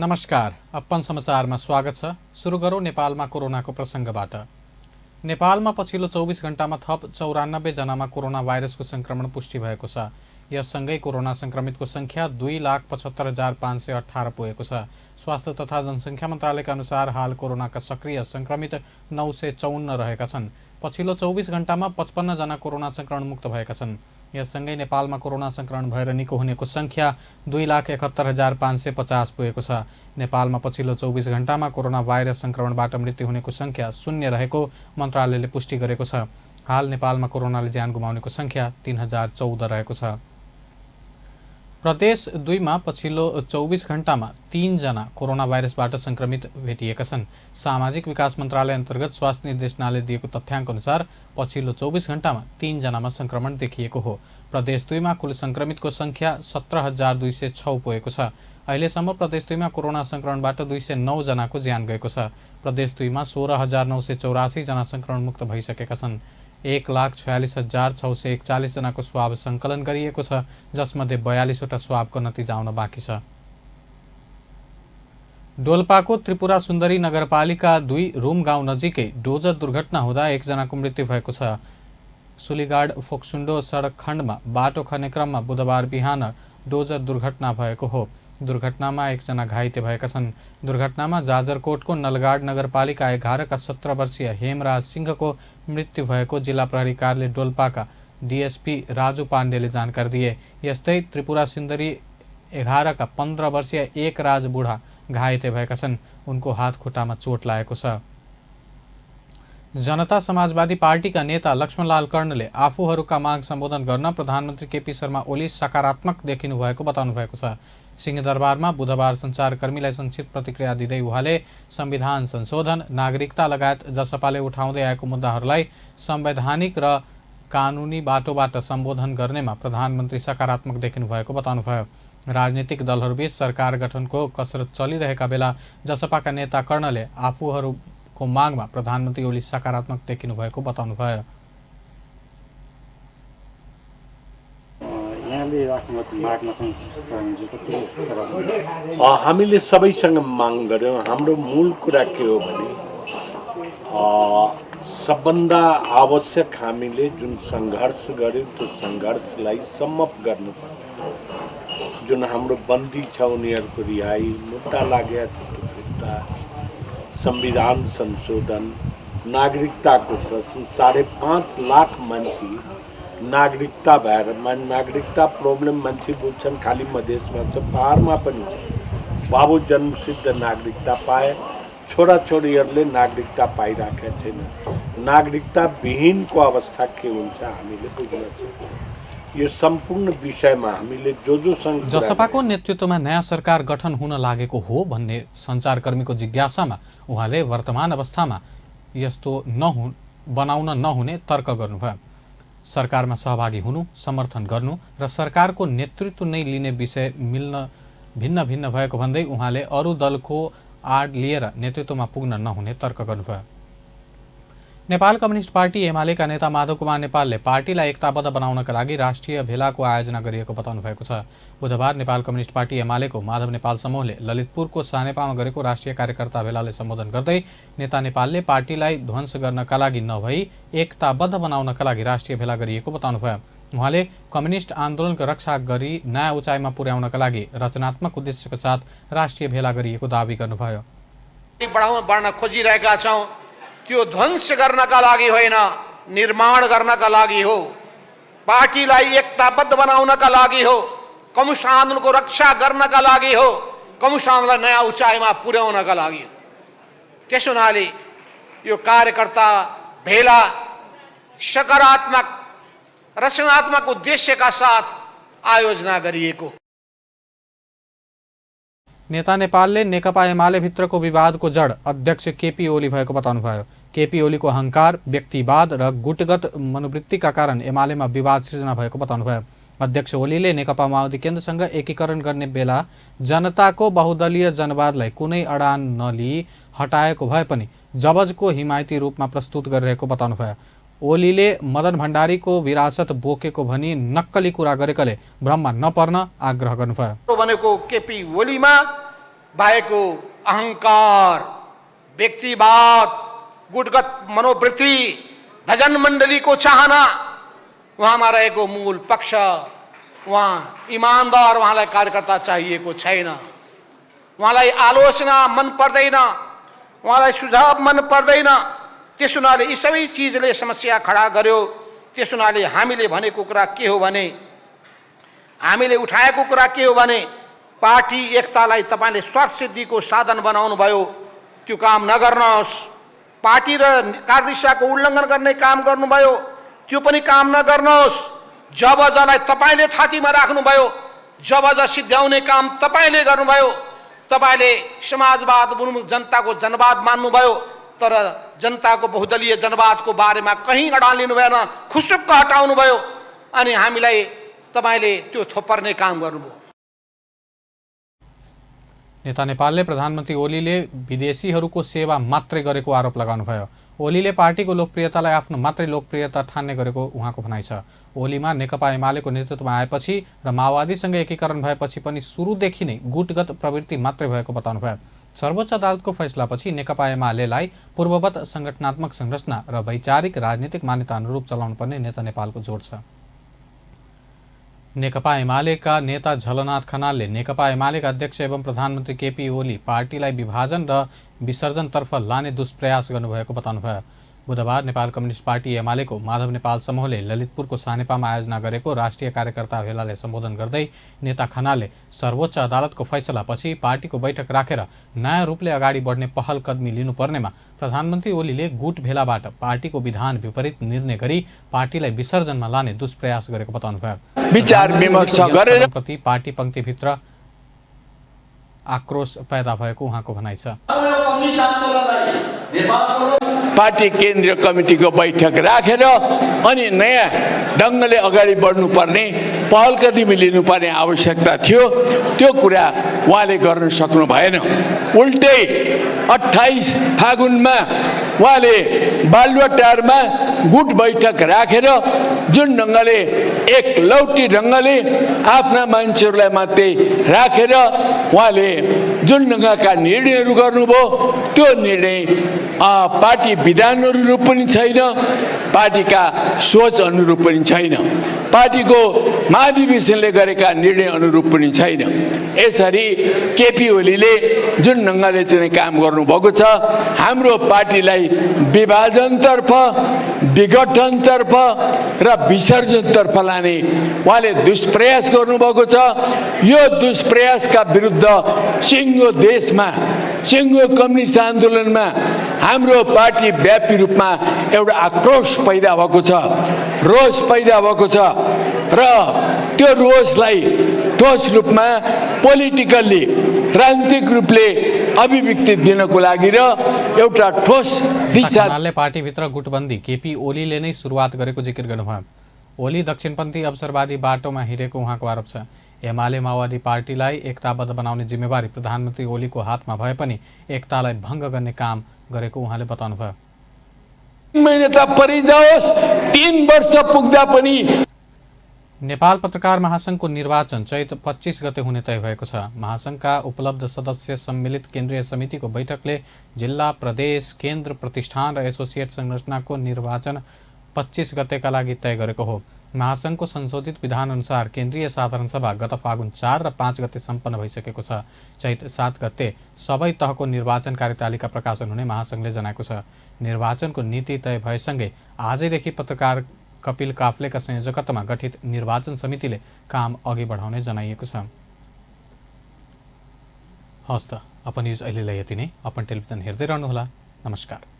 नमस्कार, अपन समाचारमा स्वागत छ। सुरु गरौँ नेपालमा कोरोनाको प्रसङ्गबाट। नेपालमा पछिल्लो 24 घण्टामा थप 94 जनामा कोरोना भाइरसको संक्रमण पुष्टि भएको छ। यससँगै कोरोना संक्रमितको संख्या 2,75,518 पुगेको छ। स्वास्थ्य तथा जनसङ्ख्या मन्त्रालयका अनुसार हाल कोरोनाका सक्रिय संक्रमित 954 रहेका छन्। पछिल्लो 24 घण्टामा 55 जना कोरोना संक्रमण मुक्त भएका छन्। यससँगै नेपालमा कोरोना संक्रमण भएर निको हुनेको संख्या 2,71,550 पुगेको छ। नेपालमा पछिल्लो 24 घण्टामा कोरोना भाइरस संक्रमणबाट मृत्यु हुनेको संख्या 0 रहेको मन्त्रालयले पुष्टि गरेको छ। हाल नेपालमा कोरोनाले ज्यान गुमाउनेको संख्या 3014 रहेको छ। प्रदेश 2 मा पछिल्लो 24 घण्टामा 3 जना कोरोना भाइरसबाट संक्रमित भेटिएका छन्। सामाजिक विकास मन्त्रालय अन्तर्गत स्वास्थ्य निर्देशनालयले दिएको तथ्याङ्क अनुसार पछिल्लो 24 घण्टामा 3 जनामा संक्रमण देखिएको हो। प्रदेश 2 मा कुल संक्रमितको संख्या 17,206 पुगेको छ। अहिलेसम्म प्रदेश 2 मा कोरोना संक्रमणबाट 209 जनाको ज्यान गएको छ। प्रदेश 2 मा 16,984 जना संक्रमण मुक्त भइसकेका छन्। 1,46,641 जनाको स्वाब सङ्कलन गरिएको छ, जसमध्ये 42 वटा स्वाबको नतिजा आउन बाँकी छ। डोल्पाको त्रिपुरा सुन्दरी नगरपालिका 2 रुम गाउँ नजिकै डोजर दुर्घटना हुँदा 1 जनाको मृत्यु भएको छ। सुलीगाड फोक्सुन्डो सडक खण्डमा बाटो खन्ने क्रममा बुधबार बिहान डोजर दुर्घटना भएको हो। दुर्घटनामा 1 जना घाइते भएका छन्। दुर्घटनामा जाजरकोटको नलगाड नगरपालिका 11 का 17 वर्षीय हेमराज सिंहको मृत्यु भएको जिल्ला प्रहरी कार्यालय डोल्पाका डीएसपी राजु पाण्डेले जानकारी दिए। यस्तै त्रिपुरा सुन्दरी 11 का 15 वर्षीय एक राज बुढा घाइते भएका छन्। उनको हात खुट्टामा चोट लागेको छ। जनता समाजवादी पार्टीका नेता लक्ष्मणलाल कर्णले आफूहरूका माग सम्बोधन गर्न प्रधानमन्त्री केपी शर्मा ओली सकारात्मक देखिनु भएको बताउनु भएको छ। सिंहदरबारमा बुधबार सञ्चारकर्मीलाई संक्षिप्त प्रतिक्रिया दिँदै उहाँले संविधान संशोधन, नागरिकता लगायत जसपाले उठाउँदै आएको मुद्दाहरूलाई संवैधानिक र कानुनी बाटोबाट सम्बोधन गर्नेमा प्रधानमन्त्री सकारात्मक देखिनु भएको बताउनुभयो। राजनीतिक दलहरूबीच सरकार गठनको कसरत चलिरहेका बेला जसपाका नेता कर्णले आफूहरूको मागमा प्रधानमन्त्री ओली सकारात्मक देखिनु भएको बताउनुभयो। हामीले सबैसँग माग गर्यौं। हाम्रो मूल कुरा के हो भने सबभन्दा आवश्यक हामीले जुन सङ्घर्ष गर्यौं त्यो सङ्घर्षलाई समाप्त गर्नुपर्छ। जुन हाम्रो बन्दी छ उनीहरूको रिहाई, मुद्दा लागेको छ त्यो फिर्ता, संविधान संशोधन, नागरिकताको प्रश्न, 5.5 लाख मान्छे नागरिकता भएर नागरिकता प्रब्लम मान्छे बुझ्छन् खालि मधेसमा छ, पहाडमा पनि छ। बाबु जन्मसिद्ध नागरिकता पाए, छोराछोरीहरूले नागरिकता पाइराखेका छैन। नागरिकता विहीनको अवस्था के हुन्छ हामीले बुझ्न सक्छौँ। यो सम्पूर्ण विषयमा हामीले जो जसपाको नेतृत्वमा नयाँ सरकार गठन हुन लागेको हो भन्ने सञ्चारकर्मीको जिज्ञासामा उहाँले वर्तमान अवस्थामा यस्तो बनाउन नहुने तर्क गर्नुभयो। सरकारमा सहभागी हुनु, समर्थन गर्नु र सरकारको नेतृत्व नै लिने विषय मिल्न भिन्न भिन्न भएको भन्दै उहाँले अरू दलको आड लिएर नेतृत्वमा पुग्न नहुने तर्क गर्नुभयो। नेपाल कम्युनिस्ट पार्टी एमालेका नेता माधव कुमार नेपालले पार्टीलाई एकताबद्ध बनाउनका लागि राष्ट्रिय भेलाको आयोजना गरिएको बताउनु भएको छ। बुधबार नेपाल कम्युनिस्ट पार्टी एमालेको माधव नेपाल समूहले ललितपुरको सानेपामा गरेको राष्ट्रिय कार्यकर्ता भेलालाई सम्बोधन गर्दै नेता नेपालले पार्टीलाई ध्वंस गर्नका लागि नभई एकताबद्ध बनाउनका लागि राष्ट्रिय भेला गरिएको बताउनुभयो। उहाँले कम्युनिस्ट आन्दोलनको रक्षा गरी नयाँ उचाइमा पुर्याउनका लागि रचनात्मक उद्देश्यका साथ राष्ट्रिय भेला गरिएको दावी गर्नुभयो। बढ्न खोजिरहेका छौं, त्यो ध्वंस गर्नका लागि होइन, निर्माण गर्नका लागि हो। पार्टीलाई एकताबद्ध बनाउनका लागि हो, कम्युनिस्ट आन्दोलनको रक्षा गर्नका लागि हो, कम्युनिस्ट आन्दोलनलाई नयाँ उचाइमा पुर्याउनका लागि हो। त्यस हुनाले यो कार्यकर्ता भेला सकारात्मक रचनात्मक उद्देश्यका साथ आयोजना गरिएको। नेता नेपालले नेकपा एमाले भित्रको विवादको जड अध्यक्ष केपी ओली भएको बताउनुभयो। केपी ओलीको अहंकार, व्यक्तिवाद र गुटगत मनोवृत्तिका कारण एमालेमा विवाद सृजना भएको बताउनुभयो। अध्यक्ष ओलीले नेकपा माओवादी केन्द्रसँग एकीकरण गर्ने बेला जनताको बहुदलीय जनवादलाई कुनै अडान नलिई हटाएको भए पनि जबजको हिमायती रूपमा प्रस्तुत गरिरहेको बताउनुभयो। ओलीले मदन भण्डारीको विरासत बोकेको भनी नक्कली कुरा गरेकाले भ्रममा नपर्न आग्रह गर्नुभयो। भनेको केपी ओलीमा भएको अहंकार, व्यक्तिवाद, गुटगत मनोवृत्ति, भजन मण्डलीको चाहना उहाँमा रहेको मूल पक्ष, उहाँ इमानदार उहाँलाई कार्यकर्ता चाहिएको छैन। उहाँलाई आलोचना मन पर्दैन, उहाँलाई सुझाव मन पर्दैन। त्यस हुनाले यी सबै चिजले समस्या खडा गर्यो। त्यस हुनाले हामीले भनेको कुरा के हो भने, हामीले उठाएको कुरा के हो भने, पार्टी एकतालाई तपाईले स्वार्थ सिद्धिको साधन बनाउनु भयो, त्यो काम नगर्नुहोस्। पार्टी र कार्यदिशाको उल्लङ्घन गर्ने काम गर्नुभयो, त्यो पनि काम नगर्नुहोस्। जबजलाई तपाईले थातीमा राख्नुभयो, जबज सिद्ध्याउने काम तपाईले गर्नुभयो। तपाईले समाजवाद उन्मुख जनताको जनवाद मान्नुभयो, तर जनताको बहुदलीय जनवादको बारेमा कहीँ अडान लिनु भएन, खुसुक्क हटाउनु भयो। अनि हामीलाई तपाईले त्यो थोपर्ने काम गर्नुभयो। नेता नेपालले प्रधानमन्त्री ओलीले विदेशीहरूको सेवा मात्रै गरेको आरोप लगाउनुभयो। ओलीले पार्टीको लोकप्रियतालाई आफ्नो मात्रै लोकप्रियता ठान्ने गरेको उहाँको भनाइ छ। ओलीमा नेकपा एमालेको नेतृत्वमा आएपछि र माओवादीसँग एकीकरण भएपछि पनि सुरुदेखि नै गुटगत प्रवृत्ति मात्रै भएको बताउनुभयो। सर्वोच्च अदालतको फैसलापछि नेकपा एमालेलाई पूर्ववत संगठनात्मक संरचना र वैचारिक राजनीतिक मान्यता अनुरूप चलाउनुपर्ने नेता नेपालको जोड छ। नेकपा एमालेका नेता झलनाथ खनालले नेकपा एमालेका अध्यक्ष एवं प्रधानमन्त्री केपी ओली पार्टीलाई विभाजन र विसर्जनतर्फ लाने दुष्प्रयास गर्नुभएको बताउनुभयो। बुधबार नेपाल कम्युनिस्ट पार्टी एमालेको माधव नेपाल समूहले ललितपुरको सानेपामा आयोजना गरेको राष्ट्रिय कार्यकर्ता भेलालाई सम्बोधन गर्दै नेता खनालले सर्वोच्च अदालतको फैसलापछि पार्टीको बैठक राखेर नयाँ रूपले अगाडि बढ्ने पहल कदमी लिनुपर्नेमा प्रधानमन्त्री ओलीले गुट भेलाबाट पार्टीको विधान विपरीत निर्णय गरी पार्टीलाई विसर्जनमा लाने दुष्प्रयास गरेको बताउनुभयो। विचार विमर्श गरेर प्रति पार्टी पंक्तिभित्र आक्रोश पैदा भएको उहाँको भनाइ छ। पार्टी केन्द्रीय कमिटीको बैठक राखेर अनि नयाँ ढङ्गले अगाडि बढ्नुपर्ने पहल कदमी लिनुपर्ने आवश्यकता थियो। त्यो कुरा उहाँले गर्न सक्नु भएन। उल्टै 28 फागुनमा उहाँले बालुवाटारमा गुट बैठक राखेर जुन ढङ्गले एकलौटी ढङ्गले आफ्ना मान्छेहरूलाई मात्रै राखेर उहाँले जुन ढङ्गका निर्णयहरू गर्नुभयो, त्यो निर्णय पार्टी विधान अनुरूप पनि छैन, पार्टीका सोच अनुरूप पनि छैन, पार्टीको महाधिवेशनले गरेका निर्णय अनुरूप पनि छैन। यसरी केपी ओलीले जुन ढङ्गले चाहिँ काम गर्नुभएको छ, हाम्रो पार्टीलाई विभाजनतर्फ, विघटनतर्फ र विसर्जनतर्फ लाने उहाँले दुष्प्रयास गर्नुभएको छ। यो दुष्प्रयासका विरुद्ध सिङ्गो देशमा, सिङ्गो कम्युनिस्ट आन्दोलनमा हाम्रो पार्टी व्यापी रूपमा एउटा आक्रोश पैदा भएको छ, रोष पैदा भएको छ र त्यो रोषलाई ठोस रूपमा पोलिटिकल्ली, राजनीतिक रूपले अभिव्यक्ति दिनको लागि र एउटा ठोस दिशा पार्टीभित्र गुटबन्दी केपी ओलीले नै सुरुवात गरेको जिकिर गर्नुभयो। ओली दक्षिणपन्थी अवसरवादी बाटोमा हिँडेको उहाँको आरोप छ। एमाले माओवादी पार्टीलाई एकताबद्ध बनाउने जिम्मेवारी प्रधानमन्त्री ओलीको हातमा भए पनि एकतालाई भङ्ग गर्ने काम गरेको उहाँले बताउनुभयो। 3 महिना त परिजाओस्, 3 वर्ष पुग्दा पनि नेपाल पत्रकार महासंघको निर्वाचन चैत 25 गते हुने तय भएको छ। महासंघका उपलब्ध सदस्य सम्मिलित केन्द्रीय समितिको बैठकले जिल्ला, प्रदेश, केन्द्र, प्रतिष्ठान र एसोसिएट संरचनाको निर्वाचन 25 गतेका लागि तय गरेको हो। महासंघको संशोधित विधान अनुसार केन्द्रीय साधारण सभा गत फागुन 4 र 5 गते सम्पन्न भइसकेको छ। चैत 7 गते सबै तहको निर्वाचन कार्यतालिका प्रकाशन हुने महासंघले जनाएको छ। निर्वाचनको नीति तय भएसँगै आजैदेखि पत्रकार कपिल काफ्लेका संयोजकत्वमा गठित निर्वाचन समितिले काम अघि बढाउने जनाइएको छ। हस्त अपन न्यूज अहिलेलाई यति नै। अपन टेलिभिजन हेर्दै रहनुहोला। नमस्कार।